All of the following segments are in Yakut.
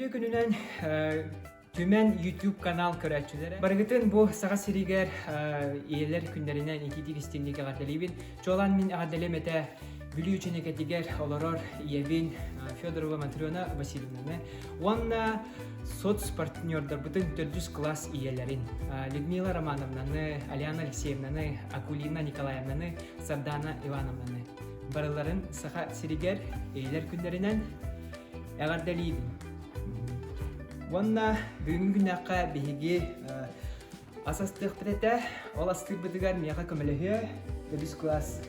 Үтүө күнүнэн Түмэн YouTube канал көрөөччүлэрэ. Барыгытын бу Саха сиригэр ийэлэр күннэринэн итиитик истиҥник эҕэрдэлиибин. Чуолаан мин эҕэрдэлиэм этэ Бүлүү Чинэкэтигэр олорор ийэбин Федорова Матрена Васильевнаны уонна соцпартнердарбытын төрдүс кылаас ийэлэрин Людмила Романовнаны, Алиана Алексеевнаны, Акулина Николаевнаны, Сардана Ивановнаны барыларын Саха сиригэр ийэлэр күннэринэн эҕэрдэлиибин. Уонна бүгүҥҥү күннээххэ биһиги ас астыахпыт этэ. Ол астыырбытыгар миэхэ көмөлөһүө үһүс кылаас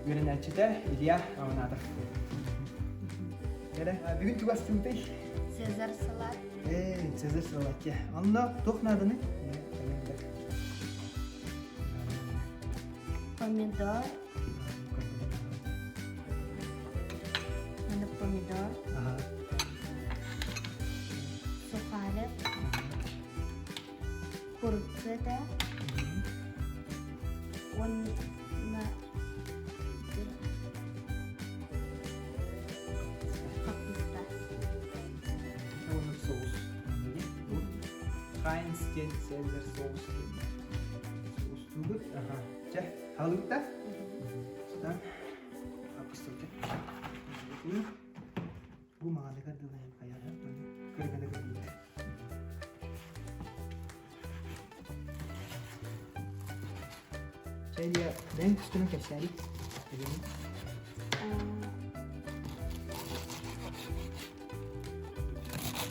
үөрэнээччитэ Илья Аманатов. Эрэ, бүгүн тугу астыыбытый? Цезарь салат. Ээ, Цезарь салат дьэ. Онно туох нааданы? Помидор. Аны помидор. Сухарик. Курутса этэ. Уонна хаппыста. Уонна соус. Хайнс диэн Цезарь соус диэн. Соустуубут. Аха. Чэ, халыытта. Сытан. Хаппыстыбыт. Бу маҕаныгар дылы хайаҕа кырганы көрбүт. Чэ, бэйэҥ тустунан кэпсээрий.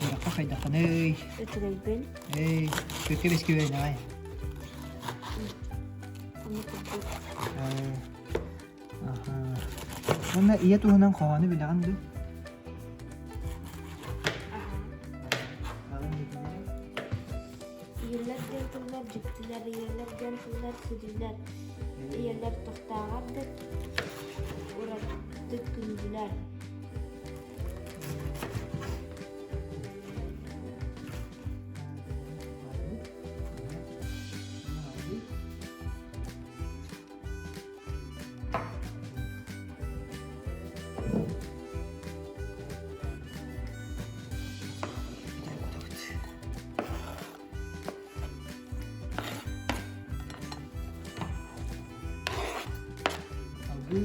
Үөрэххэ хайдаххыный? Үчүгэйбин. Эй, көккө бэскибэйнэҕэй. Ону курдук. Аха. Уонна ийэ туһунан хоһоону билэҕин дуу? Ийэлэр диэн тыллар дьиктилэр, ийэлэр диэн тыллар сүдүлэр, ийэлэр тохтооҕор да ураты күндүлэр. Салгыы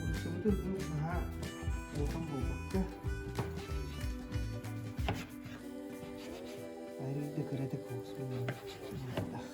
Урусубутун бу наһаа улахан буолбакка Арыый да кыратык буолуохтаах.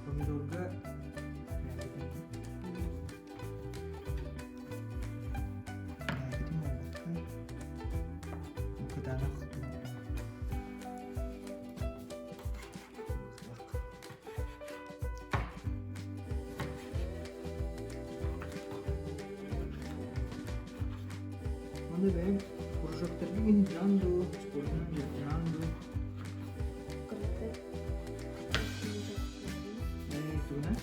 Помидорга кытаанах Маны бэйэм кружоктарга гинжаан дуу, спордунан дьарыктанаан дуу? Ээ, тугунан?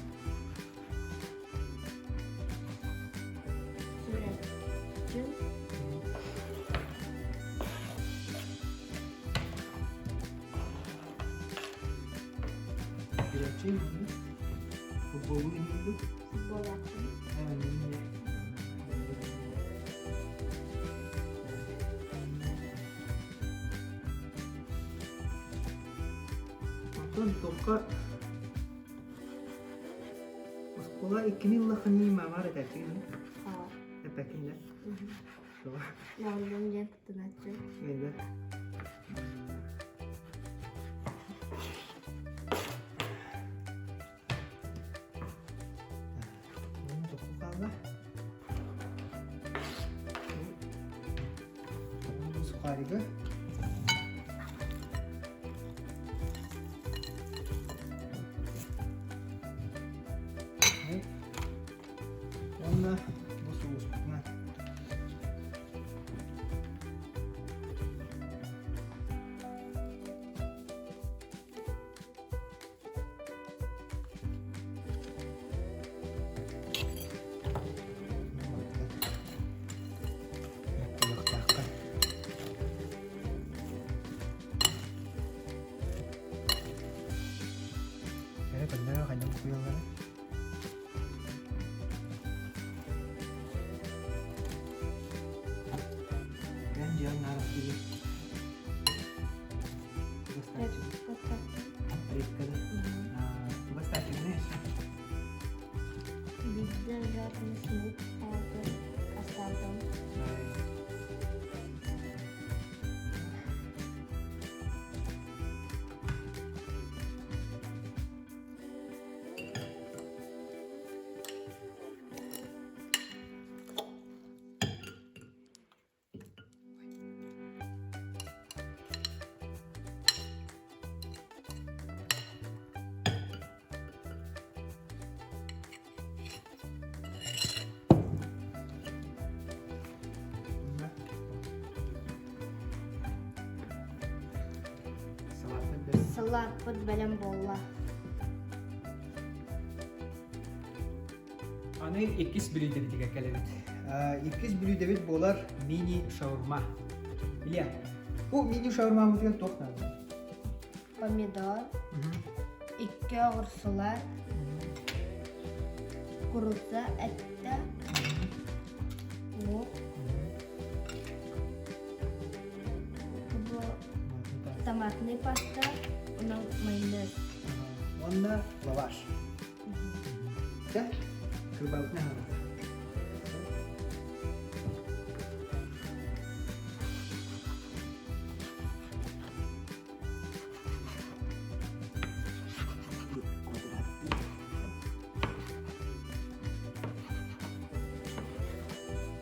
Сүрэччин. Сүрэччин футболу иһин дуу? Футболааччын. Ээ, мине. Оттон туохха Оскуола иккини ыллаххыный маамаар этээччигин Аа. эппэккин да? Тоҕо? Нааллым диэн куттанааччы. Эйдэ. Уонна тохтуу хаалла. Бу сухаригы. Уонна бу соуспутунан. Манна букуйаллара. Эн дьиэҕин наар астыгын. Репка да? Тугастааччыгын еще? Биирдэ жареный лук астаабытым. Салааппыт бэлэм буолла. Аны иккис бүлүүдэбитигэр кэлэбит. Иккис бүлүүдэбит буолар мини-шаурма. Илья, бу мини-шаурмабытыгар туох наада? Помидор, икки оҕурсулар, куруца эттэ, лук, бу томатный паста, уонна майонез. Уонна лаваш. Дьэ, кырбабытын аһарабыт.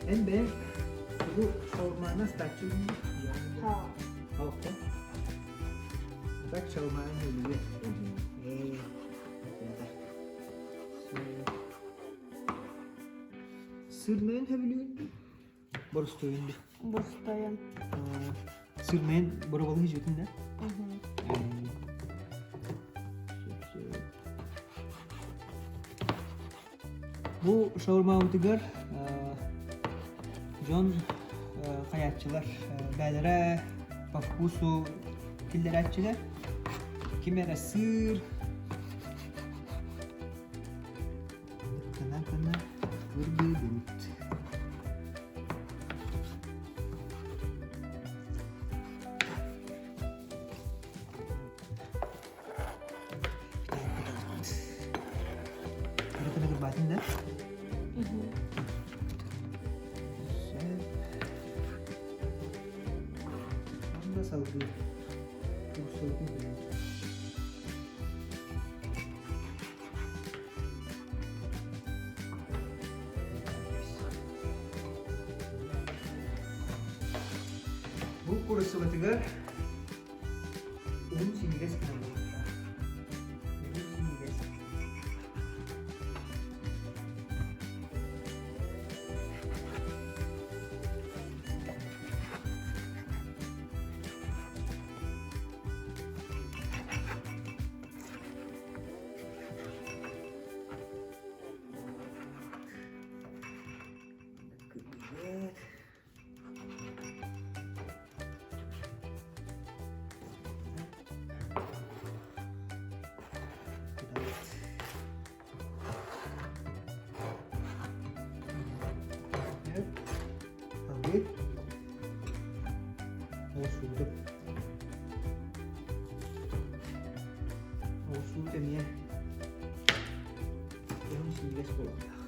Эн бэйэҥ тугу шаурманы астааччы Алта. Так шаурманы өлүгү. Ээ, Сырнайын хөбүлүүн боростуойун ди. Боростуойун. Сырнайын боробалыы жөтүн да? Бу шаурмабытыгар дьон хайааччылар бээлэрэ по вкусу киллэрээччилэр. Ким эрэ сыыр, гына-гына кыргыыбыт. Кыракына кырбаатын да? Сөп. Онда салгыы. Курсуутун көрүҥ. Бу куруссубатыгар уһун синньигэс гына буолуохтаах. Уһун синньигэс. Кыргыт. Алгы. Ол Ол суут эмиэ уһун синньигэс буолуохтаах.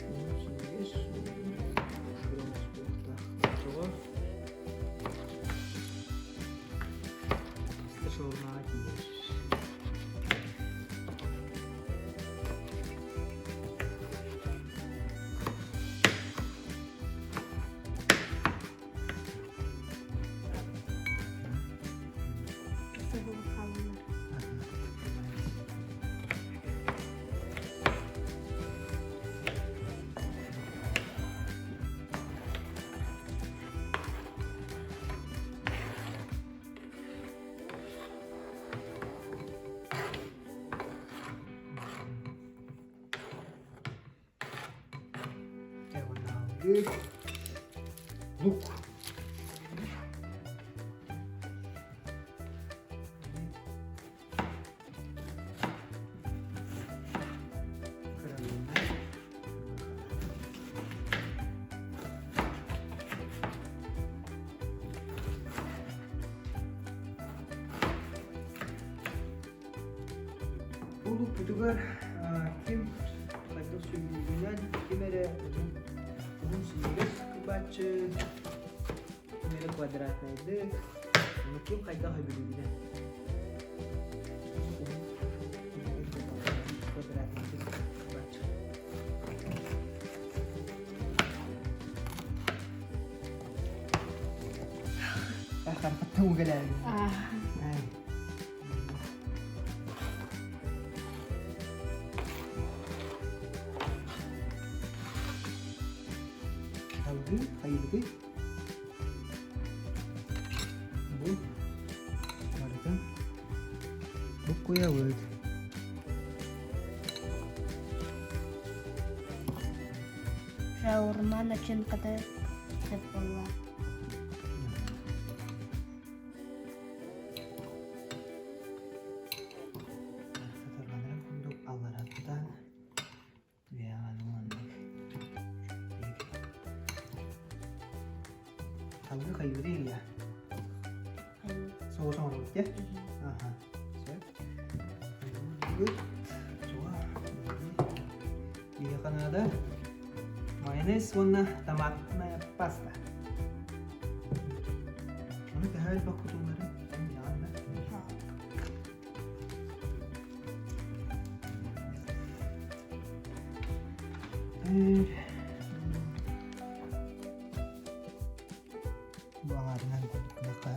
Уһун синньигэс, буолуохтаах. Шаурмаҕа тиийэр. Хааллылар. Алгы лук. Улукпутугар ким хайдах сүллүүрүнэн ким эрэ уһун синньигэс кыбааччы, ким эрэ квадратнайдык, ким хайдах өбүлүүрүнэн квадратнайдык кыбааччы. Харахаттан угэлээбин. Салгыы хайыыбытый? Бу барытын буккуйабыт. Шаурма начинката сөп буолла. Татарганырым курдук аллараттан Салгыы хайыыры Илья? Соус оҥоробут дии? Аха, сөп. Биһиэхэ наада майонез уонна томатная паста. Ону төһө элбэх кутулларын эн билэҕин да? Бу аҥаарынан курдук гыныахха.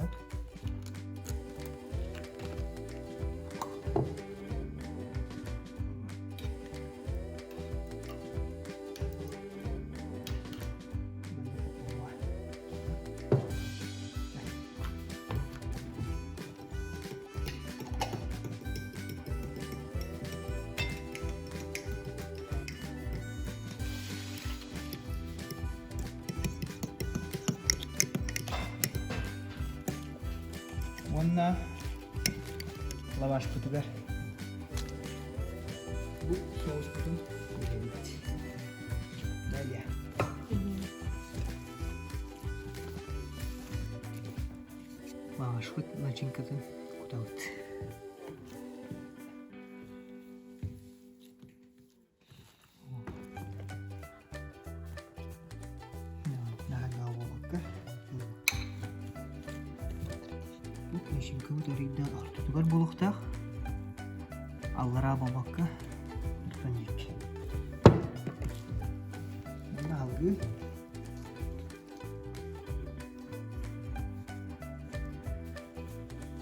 Уонна лавашпытыгар бу соуспутун биһэбит. Далее. Лавашпыт начинкатын кутабыт. Начинкабыт арыйда ортотугар буолуохтаах. Аллараа буолбакка тутан диэки. Манна алгыы.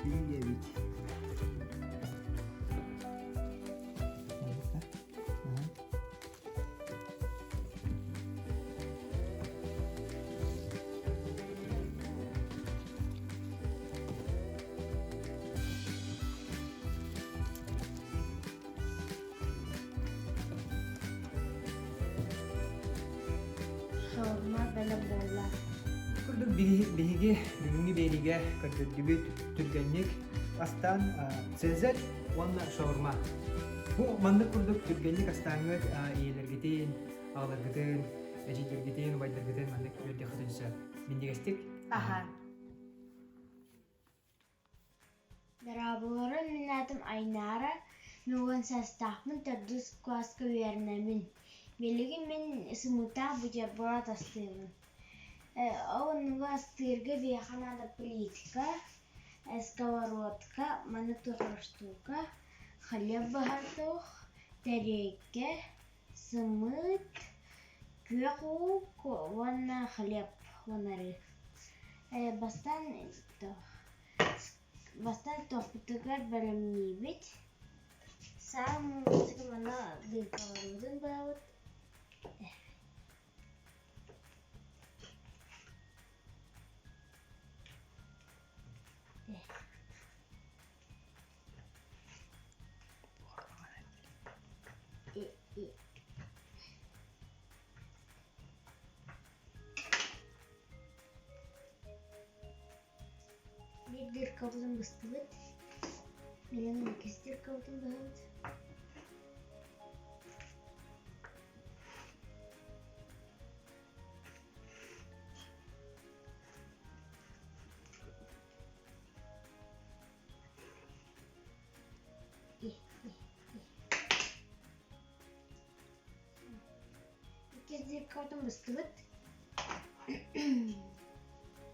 Эбит. Шаурма бэлэм буолла. Курдук биһиги бүгүҥҥү биэриигэ көрдөрдүбүт түргэнник астаан Цезарь уонна шаурма. Бу маннык курдук түргэнник астааҥҥыт ийэлэргитин, аҕаларгытын, эдьиийдэргитин, убайдаргытын маннык үөрдүөххүтүн сөп. Минньигэстик. Аха. Дорооболорун, мин аатым Айнаара, мин уон саастаахпын, төрдүс кылааска үөрэнэбин. Билигин мин сымыытаах бутерброд астыыбын. Ол оннугар астыырга биһиэхэ наада плитка, сковородка, маны турар штука, хлеб быһар туох, тэриэлкэ, сымыыт, күөх луук уонна хлеб уонна арыы. Бастаан Бастаан туохпутугар бэлэмниибит, саамай манна дыыкаларбытын баабыт. дыркабытын быстыбыт. Билигин иккис дыркабытын быһабыт. Иккис дыркабытын быстыбыт.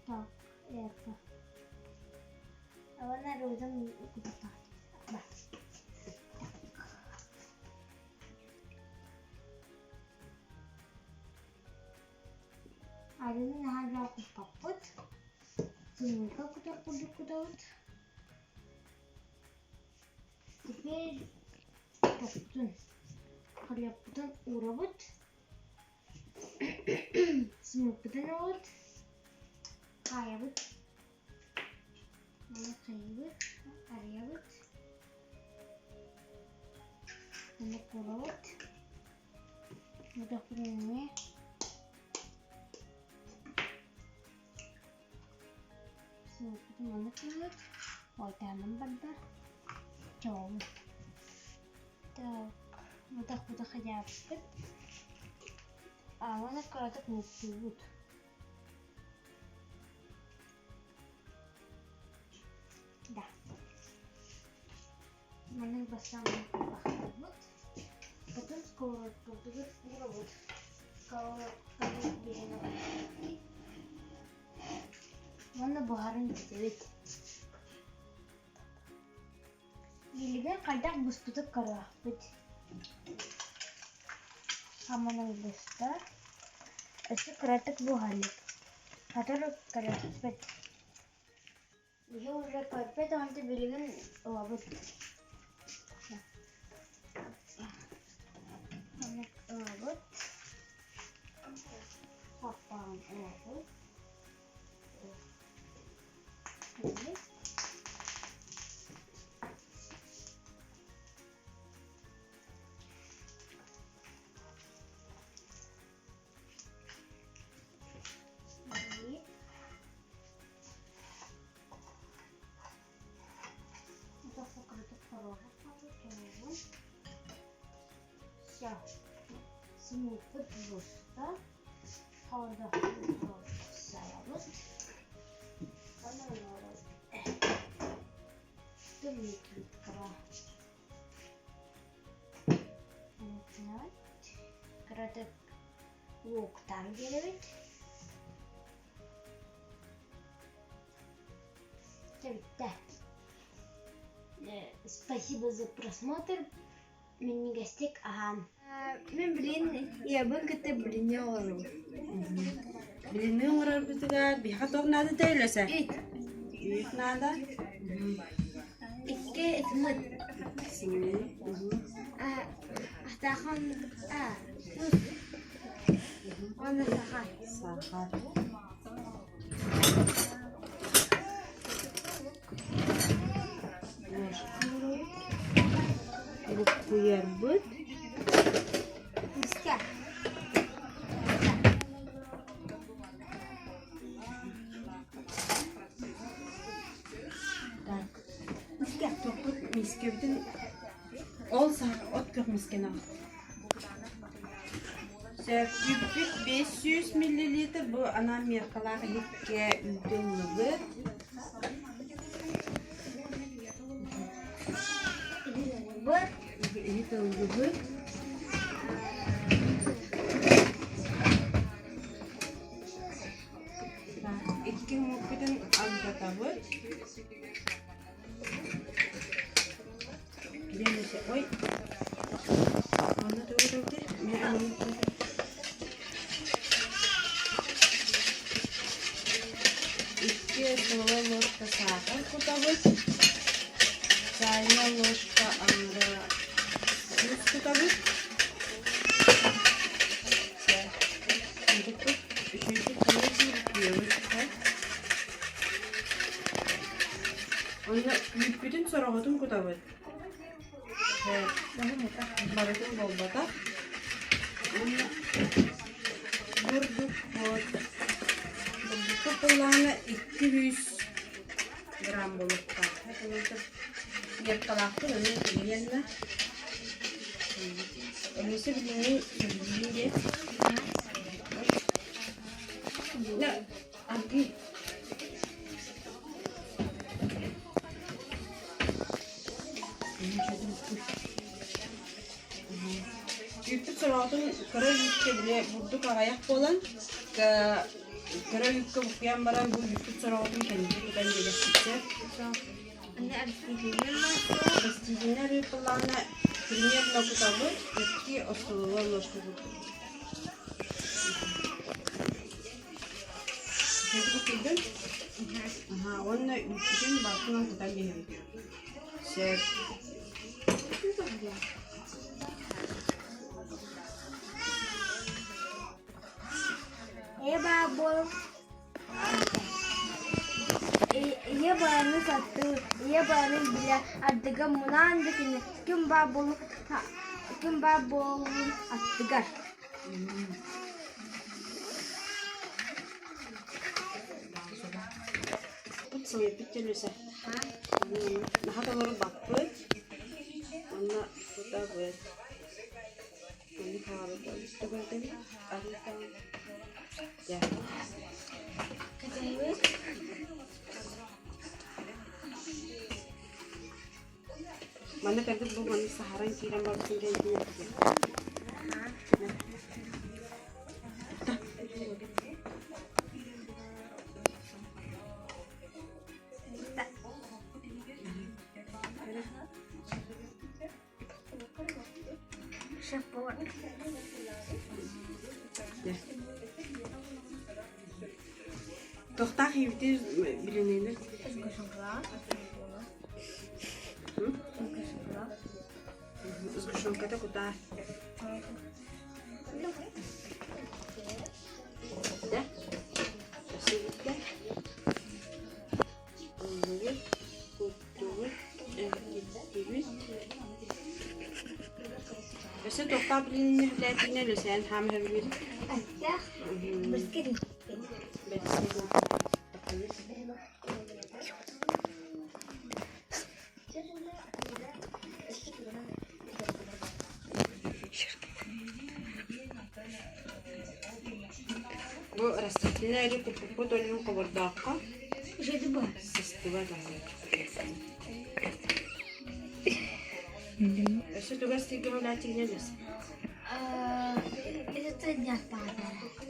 Так, это. Уонна рудам Арыыны наһаа элбэх куппаппыт. Сымыыка кутар курдук кутабыт. Теперь тохтун хлебпытын уурабыт. Сымыыппытын ылабыт. Хаайабыт. Маны хайыыбыт, арыйабыт. Маны куурабыт. Удохпутун Сымыыппытын маны кыһыт. Ойтаанан барда. Чоҕобут. Так, бутах-бутах хайаабыппыт. Аана кыратык муктуубут. Да. Маннык бастаан бахтарбыт. Потом сковородкабытыгар уурабыт. Сковородканы биһэн Уонна буһарын бүтэбит. Билигин хайдах буспутун көрүөхпүт. Хаманың буста. Өссө кыратык буһалык. Сотору көрүөхпүт. Биһи уже көрбөт онто билигин ылабыт. Маннык ылабыт. Хаппаҕын ылабыт. Все. Сымыыппыт буста. Кыратык луктаан биэрэбит. Бүттэ. Спасибо за просмотр. Минньигэстик аһаан. Мин билин ийэбин кытта билини оҥоробун. Билини оҥорорбутугар биһиэхэ туох наада төлөсө? Ит. Үүт наада. Икки итмыт. Симии. Атахан Уонна саха. Саха. Буккуйарбыт. Миска. Так. Миска. Тохпут мискэбитин ол саха от көх мискэн аҕал. Сөппүппүт 500 миллилитр бу анаан меркалаах иһиккэ үүтү ыллыбыт. Иһит ыллыбыт. Икки муукпутун алдьатабыт. Ой, онно тугу Икки столовая ложка сахар кутабыт, чайная ложка аҥара туус кутабыт. Үчүгэйдик куйабыт. Онно үүппүтүн сороҕотун кутабыт. Барытын буолбатах. Уонна бурдукпут. Бурдукпут буоллаҕына 200. Грамм буолуохтаах. Меркалаахпын ону примерно. Эмиэ билиҥҥи сөбүлүүн диэн. Аргыый. Үүппүт сороҕотун кыра үүккэ били бурдук аҕыйах буолан, кыра үүккэ буккуйан баран бу үүппүт сороҕотун кэнники тутан биэрэхпитсэ. Растительнай арыыппылаана примерно кутабыт икки остолобуой ложка курдук. Кутуйдун? Аха, уонна үүппүтүн балтынан кутан биэрэбит. Сөп. Ийэ баар буолан Ийэ бараны сатыыр, ийэ бараны билэр, ардыгар мунаан да кини ким баар буолун ким баар буолун аттыгар. Бут сылыйбыт төлөсө. Наха толору баппыт. Онно кутабыт. Манны хаалыт олустубатыбыт. Арыытаан. Дьэ. Манна кэлбит бу манна саһаран киирэн барбытын кэнниттэн Тохтаах иибити билинэйнэр Сгущенката кутаа. Да? Спасибо. Ыллыбыт, куттубут, эргиттибит. Өссө туохтаах билиннэ билээтинэ Люсян хаам сөбүлүүр. Аттах, бискит. Бу растительнай эрэ куппуппут олүн хобордооххо сыстыбат Өссө тугас тиийгэ мэлээтигинэ лес. Это не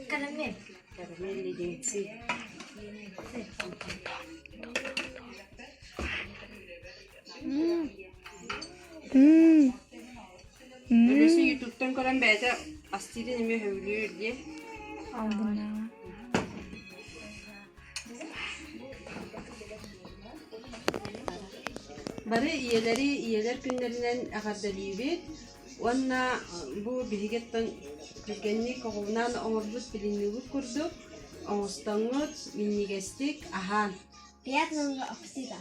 Карамель. Карамель леденцы. Өлөсө ютубтан көрөн бэйэтэ астыырын эмиэ сөбүлүүр дии. Бары ийэлэри ийэлэр күннэринэн эҕэрдэлиибит уонна бу биһигиттэн түргэнник оҕуһунан оҥорбут билиннибит курдук оҥостоҥҥут минньигэстик аһаан. Приятного аппетита!